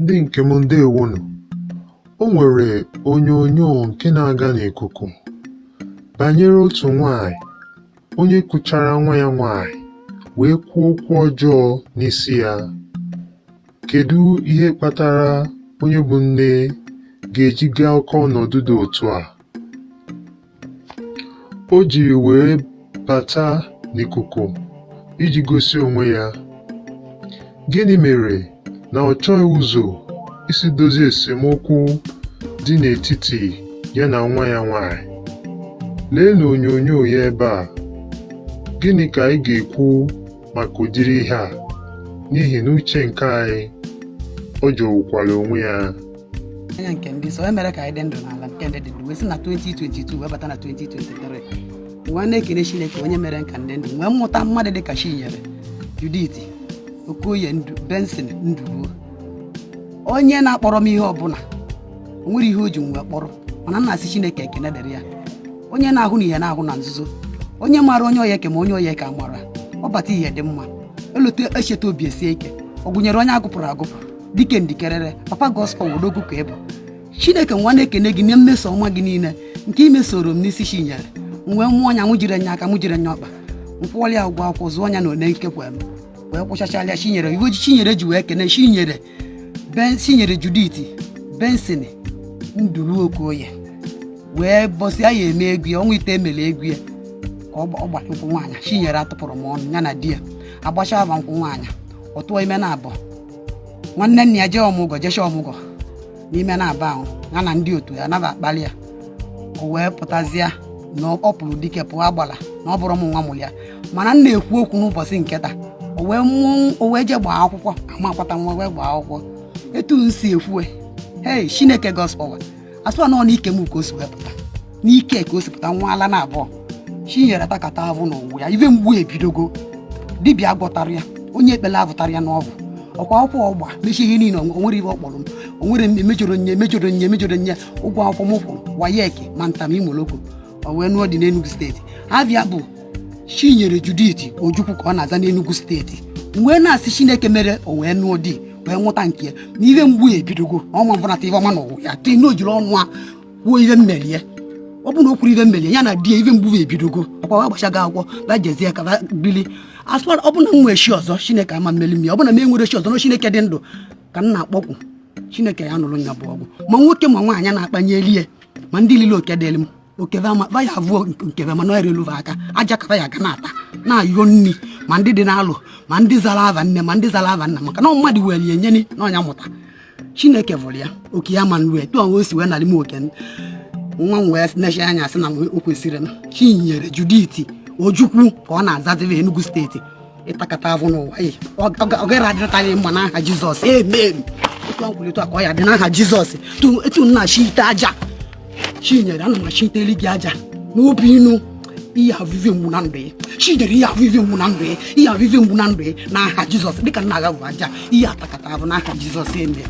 Ndị nke m, ndewonu. O nwere onyonyo nke na-aga n'ikuku banyere otu nwanyị onye kuchara nwa ya nwanyị wee kwuo okwu ọjọọ n'isi ya. Kedu ihe kpatara onye bụ nne ga-eji gaa oke ọnọdụ dị otu a? O jiri wee bata n'ikuku iji gosi onwe ya. Gịnị mere na ọ chọghị ụzọ isi dozie esemokwu dị n'etiti ya na nwa ya nwanyị? Leenụ onyonyo ya ebe a. Gịnị ka ị ga-ekwu maka ụdịrị ihe a? N'ihi na uche nke anyị, ọ jọgbukwara onwe ya. Anya nke ndị so e mere ka anyị dị ndụ n'ala nke ndị dị ndụ, wee si na 2022 wee bata na 2023, wee na-ekene Chineke onye mere nka ndị ndụ, wee mụta mmadụ dị ka Chinyere Judith Okoye Ndu Benson Nduruo, onye na-akpọrọ m ihe ọbụla. O nwere ihe o ji m wee kpọrọ, mana nna asị Chineke ekene dịrị ya, onye na-ahụ na ihe na-ahụ na nzuzo, onye maara onye oya eke ma onye oya eke amara ọ bata ihe dị mma elote echeta obi esie ike. Ọ gụnyere onye agụpụrụ agụpụ dike ndikerere papa gospel wodogwu ka ịbụ. Chineke nwa na-ekene gị na mmeso ọma gị niile nke imesoro m n'isi Chinyere. M wee mụọ nya, mụ jire nya aka, mụ jire nya ọkpa, m kwụọla ya ụgwọ akwụkwọ, zụọ nya na one nkekwe m wee kwụchachala Chinyere iwe. Chinyere ji wee kene Chinyere Ben Chinyere Judith Benson Nduru Okoye, wee bọsị ya eme egwu ya ọnwa ite emere egwu ya ka ọ gbara nkwụ nwaanyị. Chinyere atụpụrụ m ọnụ, ya na di ya agbacha aba nkwụ nwaanyị, ọ tụọ ime na abụọ. Nwanne nna ya jee ọmụgwọ, jecha ọmụgwọ n'ime na-aba ahụ, ya na ndị otu ya naba akpali ya. O wee pụtazie na ọ pụrụ dike pụọ agbala na ọ bụrụ m nwa mụrụ ya. Mana m na-ekwu okwu n'ụbọchị nke taa, o wee mụọ, o wee jee gbaa akwụkwọ ama akwata nwa, wee gbaa akwụkwọ etu m si ekwue. Hei, Chineke gospel, asụa nọ n'ike m ka o si wee pụta, n'ike ka o si pụta nwa ala na abụọ. Chinyere takata avụ n'ụwa ya, ibe mgbu ebidogo. Dibịa gwọtara ya, onye ekpele avụtara ya n'ọgwụ ọkwa akwụkwọ ọgba mechie ihe niile. O nwere ihe ọ kpọrọ m, o nwere m emejọrọ nye, emejọrọ nye, emejọrọ nye ụgwọ akwụkwọ m kwụrụ WAEC ma ntam imoloko. O wee nụọ dị n'Enugu Steeti. Abịa bụ Chinyere Judith Ojukwu ka ọ na-aza n'Enugu Steeti. Wee na-asị Chineke mere o wee nụọ di, wee nwụta nke ya na ihe mgbu ya ebidogo ọnwa mbụnata ihe ọma n'ụwa ya tee na o jiri ọnụ a kwuo ihe mmerie. Ọ bụ na o kwuru ihe mmerie ya na di ya, ihe mgbu ya ebidogo. Ọkwa wa gbachago akwụkwọ ba jezie ka ba bili asụ. Ọ bụ na m nwee chi ọzọ, Chineke ama mmeli m ya. Ọ bụ na m enwere chi ọzọ, na Chineke dị ndụ ka m na-akpọkwu, Chineke ya nụrụ nya bụ ọgwụ. Ma nwoke ma nwaanyị na-akpanye elie, ma ndị lile oke dịrị m oke va ma ya avụọ nke va, mana erelu va aka aja ka va ya ga na-ata na-ayọ nri, ma ndị dị n'alụ, ma ndị zara ava nne, ma ndị zara ava nna, maka na mmadụ were ya enyeni na ọnya mụta. Chineke vụrụ ya oke ya ma nrue tụọ o si wee narị m oke nwa m, wee necha anya sị na o kwesịrị m. Chinyere Judith Ojukwu ka ọ na-azazive Enugu Steeti. Ịtakata avụ n'ụwa ọ gaghị adịrịta mma n'aha Jizọs, amen. Etu a kwuru, etu a ka ọ ya dị n'aha Jizọs. Etu nna chi ite aja, Chinyere, ana m achiteli gị aja n'obi inu ihe avụve mgbu na ndụ ya. Chinyere, ihe avụve mgbu na ndụ ya, ihe avụve mgbu na ndụ ya n'aha Jizọs. Dịka nna agha bụ aja, ihe atakata avụ n'aha Jizọs, amen.